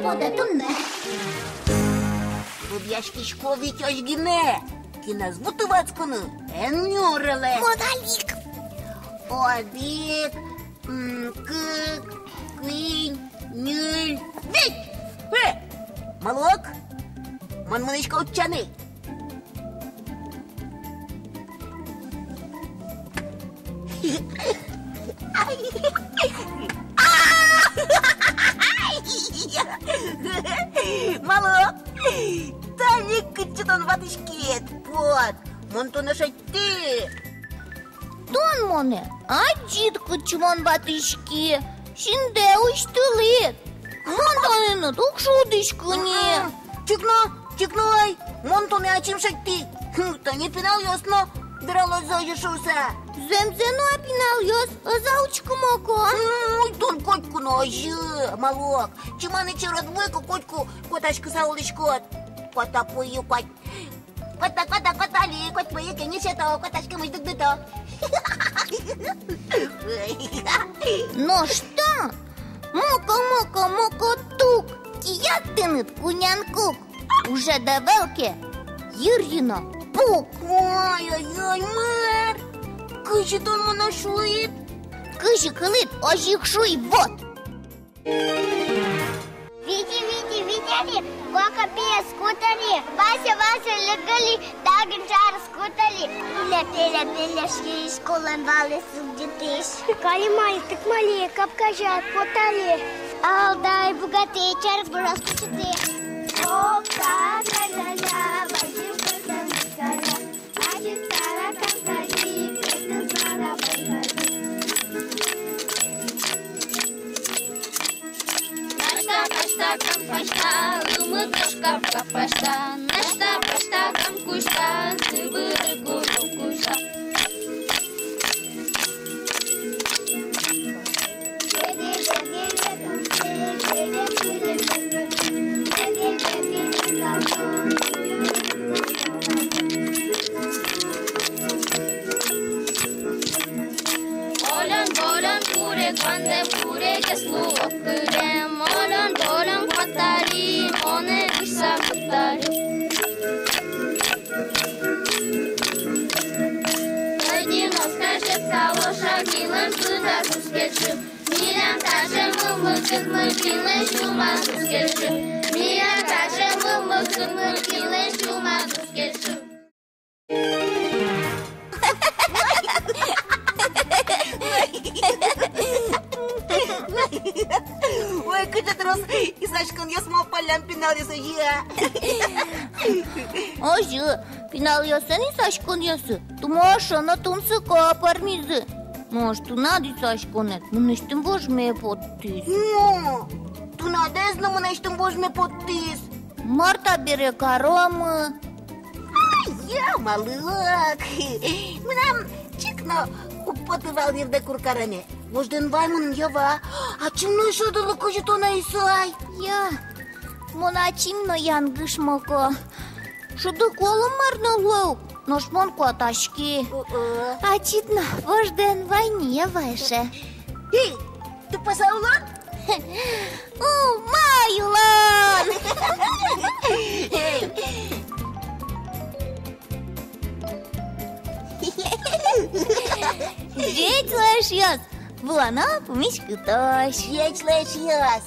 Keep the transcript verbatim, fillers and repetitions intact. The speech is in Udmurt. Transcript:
Ода туннэ. Лыдъяськисько витёзь гинэ. Кинэз вуты ватскыны эн нюрелэ. Мон али ик. Одӥг, м, кык, куинь, ньыль, вить. Э, малы ог? Мон мынӥсько утчаны. Малы ог? Тани кытчы тон ватӥськид. Вот, мон тонэ шедьтӥ. Тон монэ адӟид, кытчы мон ватӥськи, синдэ усьтылӥд. Мон тонэныд уг шудӥськы ни. М-м. Чик но, чик но ай, мон тонэ ачим шедьтӥ. Хм, тани пиналъёс но вералозы озьы шуыса. Зэмзэ но, а пиналъёс ӧз-а учкы, Моко? М, уй, тон котьку но озьы, малы ог. Чиманэ черод вуэ ке, котьку котаськыса улӥськод. Кота пую, кот. Кота, кота, кота али, котьку ик ини сёто, котаськемысь дугдыто. Нош тон, Моко, Моко, Моко тук, кияд тыныд кунян кук. Ужед ӧвӧл ке, йырйы но пук. Ой-ой-ой, мар? Кызьы тон монэ шуид? Кызьы кылӥд, озьы ик шуи, вот. Вити, Вити, Витали, Кока пиез кутали, Вася, Вася, лек али, Дагын ӵарез кутали. Пиля, Пиля, Пиля, школаын валэз сугдытӥсь. Кали, Мали, тык Мали, капка азяд потали. Алдай, быгатэ, чарык быроз кучыты. Оп, та, та, та, та, бадӟым кыӵе мыскара. Насьта, пашта, кам пашта, лымы кошка, кап пашта. Насьта, пашта, кам кушта, зыбыры куру кушта. Олён-вольён курегвандэ, курегез луо кырем. Олён-вольён куатали, монэ вышса кутали. Одинокая калоша, кинлэн сюлмаз уз кельшы. Милям таӵе мылкыдмы, кинлэн сюлмаз уз кельшы. Милям таӵе мылкыдмы, кинлэн сюлмаз уз кельшы. Ой, кыӵе трос исаськонъёс малпаллям пиналъёс, озьы-а? Озьы, пиналъёслэн исаськонъёссы тумо эшшо но тунсыко пӧрмизы. Нош тынад исаськонэд мынэсьтым вожме поттӥз. О, тынадэз но мынэсьтым вожме поттӥз. Мар табере каромы? Ай-я, малы ог. Мынам чик но уг поты вал йырдэ кур кареме. Вождэ эн вай мыным, я, вай. Ачим но ӧй шӧдылы, кызьы тонэ исай. Я, мон ачим но янгыш, Моко. Шудык улон мар но луэ ук, нош мон куатаськи. О-о. Ачид но вождэ эн вай ни, я, вай эше. Эй, тупаса улон? Умой улон! Ӟеч лу, эшъёс! Вылам но пумиськытозь! Ӟеч лу, эшъёс!